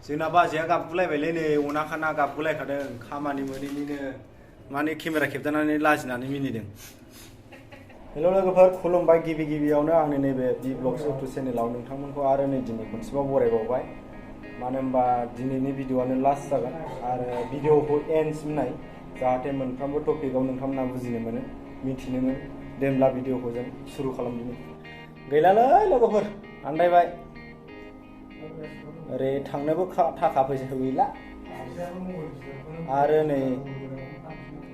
जोंना बाजैया गाबगुलायबायलै नै अनाखाना गाबगुलायखादों खामानि मोनैनिनो माने केमेरा खेबजानानै लाजिनानै मिनिदों। हेल' लोगोफोर खुलुमबाय गिबियावनो आंनि नैबे बि ब्लग्स इउटुब चेनेलाव नोंथांमोनखौ आरो नै दिनै खनसेबाव बरायबावबाय। मानो होनबा दिनैनि भिडिअ'आनो लास्ट जागोन आरो भिडिअ'खौ एन्डसिम नाय जाहाथे मोनफ्रोमबो टपिकआव नोंथांमोना बुजिनो मोनो मिथिनो मोनो। दे होमब्ला भिडिअ'खौ जों सुरु खालामदिनि। गैलालै लोगोफोर आन्दायबाय ओरै थांनोबो थाखा फैसा गैला आरो नै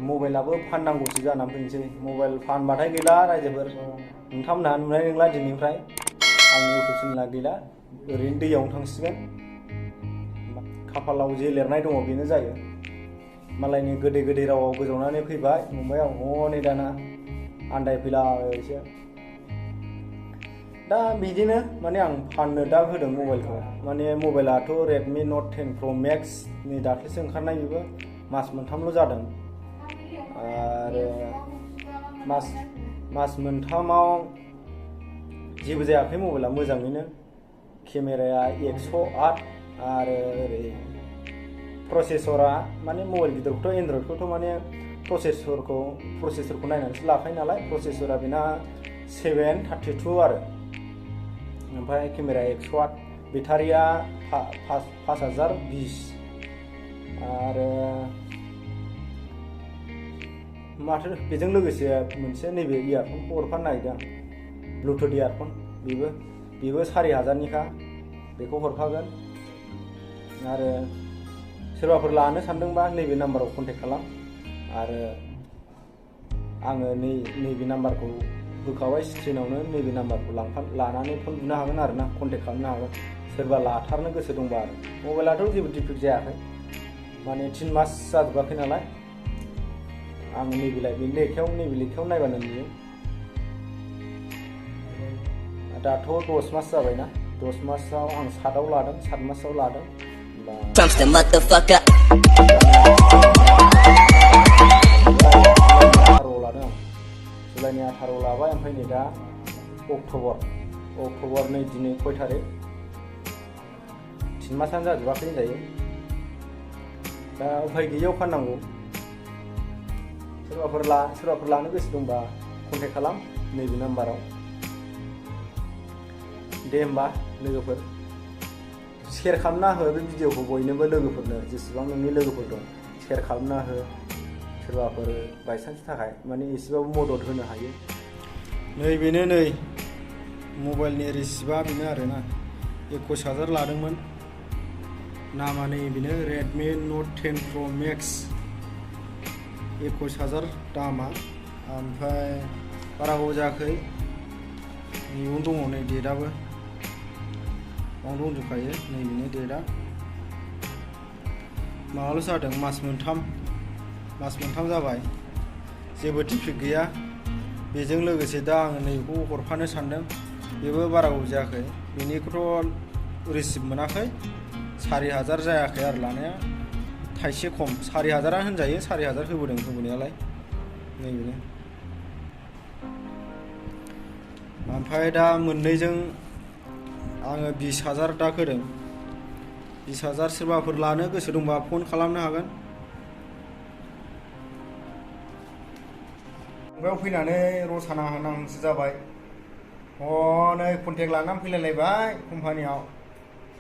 मबाइलाबो फाननांगौसो जानानै फैनोसै। मबाइल फानबाथाय गैला रायजोफोर नोंथांमोनहा नुनाय नंला दिनैनिफ्राय आंनि इउटुब चेनेला गैला ओरैनो दैयावनो थांसिगोन। खाफालाव जे लिरनाय दङ बेनो जायो। मालायनि गोदै रावाव गोजावनानै फैबाय मुम्बाइआव हनै दाना आन्दायफैलायसो। दा बिदिनो माने आं फाननो दा होदों मबाइलखौ। माने मबाइलाथ' रेडमि नट 10 प्र मेक्स नै दाख्लैसो ओंखारनाय बेबो मास मोनथामल' जादों आरो मास मोनथामाव जेबो जायाखै मबाइला मोजाङैनो। केमेराया 108 आरो ओरै प्रसेसरा माने मबाइल गिदिरखौथ' एन्ड्रइडखौथ' माने प्रसेसरखौ नायनानैसो लाखायो नालाय। प्रसेसरा बेना 732 आरो ओमफ्राय केमेरा 108 बेटारिया 5020 आरो माथो बेजों लोगोसे मोनसे नैबे इयारफनखौ हरफानो नागिरदों ब्लुटुथ इयारफन बेबो 4000निखा बेखौ हरफागोन। आरो सोरबाफोर लानो सानदोंबा नैबे नाम्बाराव कन्टेक्ट खालाम आरो आङो नैबे नाम्बारखौ होखाबाय स्क्रिनावनो। नैबे नाम्बारखौ लानानै फन बुनो हागोन आरो ना कन्टेक्ट खालामनो हागोन सोरबा लाथारनो गोसो दंबा आरो। मबाइलाथ' जेबो डिफेक्ट जायाखै माने 3 मास जाजोबाखै नालाय। आं नैबे लेखायाव नायबानो नुयो दाथ' 10 मास जाबायना 10 मासाव आं 7 मासाव लादों जुलाइनि 18 लाबाय ओमफ्राय नै दा अक्ट'बर नै दिनै कय थारिख 3 मासानो जाजोबाखै होनजायो। दा उफाय गैयियाव फाननांगौ। सोरबाफोर लानो गोसो दंबा कन्टेक्ट खालाम नैबे नाम्बाराव। दे होमबा लोगोफोर शेयार खालामना हो बे भिडिअखौ बयनोबो लोगोफोरनो जेसेबां नोंनि लोगोफोर दं शेयार खालामना हो। सोरबाफोर बायसान्सनि थाखाय माने एसेबाबो मदद होनो हायो। बेनो नै मबाइलनि रिसिभा बेनो आरोना 21000 लादोंमोन। नामा नै बेनो रेडमि नट 10 प्र मेक्स 21000 दामा। ओमफ्राय बारा गोबाव जायाखै नैयावनो दङ नै डेटआबो बावनो दंजोबखायो। नै बेनो डेटआ माबाल' जादों मास मोनथाम जाबाय जेबो डिफेक्ट गैया। बेजों लोगोसे दा आङो नैखौ हरफानो सानदों बेबो बारा गोबाव जायाखै। बेनिखौथ' रिसिभ मोनाखै 4000 जायाखै आरो लानाया थाइसे खम 4000 होनजायो। 4000 होबोदों होबोनायालाय नैबेनो। ओमफ्राय दा मोननैजों आङो 20000 दा होदों। 20000 सोरबाफोर लानो गोसो दंबा फन खालामनो हागोन। बेयाव फैनानै रसा नांहांसो जाबाय हनै कन्टेक्ट लानानै फैलायलायबाय कम्पानियाव।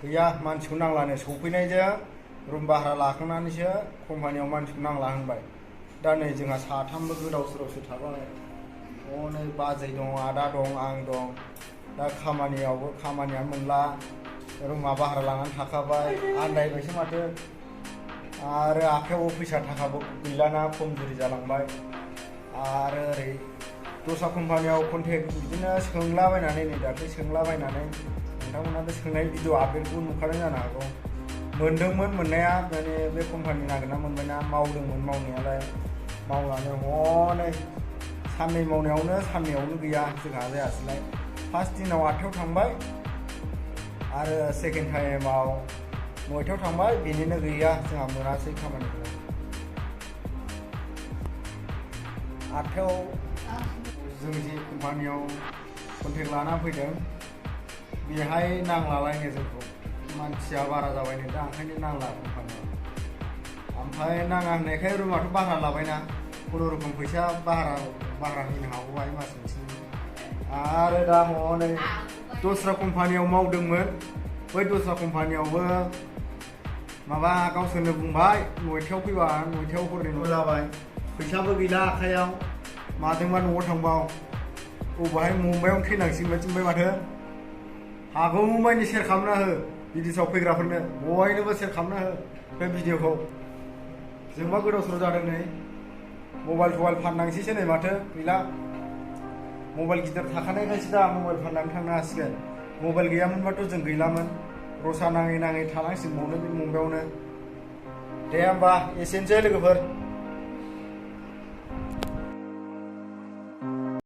गैया मानसिखौ नांलानो सौफैनायजों रुम भारा लाखांनानैसो कम्पानियाव मानसिखौ नांला होनबाय। दा नै जोंहा साथामबो गोदाव सोरावसो थाबाय। हनै बाजै दं आदा दं आं दं। दा खामानियानो मोनला रुमा भारा लानानै थाखाबाय आन्दायबायसो माथो। आरो आखायावबो फैसा थाखाबो गैलाना खमजुरि जालांबाय। आरो ओरै दस्रा कम्पानियाव कन्टेक्ट बिदिनो सोंलाबायनानै नै दाख्लै सोंलाबायनानै नोंथांमोनाबो सोंनाय भिडिअ आपडेटखौ नुखादों जानो हागौ। मोनदोंमोन मोननाया माने बे कम्पानि नागिरना मोनबायना मावदोंमोन मावनायालाय मावनानै हनै साननै मावनायावनो साननैयावनो गैया जोंहा जायासैलाय। फार्स्ट दिनाव 8थायाव थांबाय आरो सेकेन्ड टाइमाव 9थायाव थांबाय बेनिनो गैया जोंहा मोनासै खामानिखौ। 8थायाव जों जे कम्पानियाव कन्टेक्ट लाना फैदों बेहाय नांलालायनो जोंखौ मानसिया बारा जाबाय नै दा ओंखायनो नांला कम्पानियाव ओमफ्राय नाङा होननायखाय रुमाथ' भारा लाबायना खुनुरुखुम फैसा भारा होनो हागौबाय मास मोनसेनि आरो दा हनै दस्रा कम्पानियाव मावदोंमोन बै दस्रा कम्पानियावबो माबा गावसोरनो बुंबाय 9टायाव फैबा 9टायाव हरनि न' जाबाय फैसाबो गैला आखायाव माजोंबा न'आव थांबाव बबेहाय मुम्बाइआवनो थैनांसिगोन थिनबाय माथो हागौमानि सेयार खालामना हो बिदेशआव फैग्राफोरनो बयनोबो सेयार खालामना हो बे भिडिअखौ जोंबा गोदाव सोराव जादों नै मबाइल थबाइल फाननांसैसो नै माथो गैला मबाइल गिदिर थाखानायखायसो दा मबाइल फाननानै थांनो हासिगोन मबाइल गैयामोनबाथ' जों गैलामोन रसा नाङै नाङै थानांसिगोन बे मुम्बाइआवनो दे होमबा एसेनोसै लोगोफोर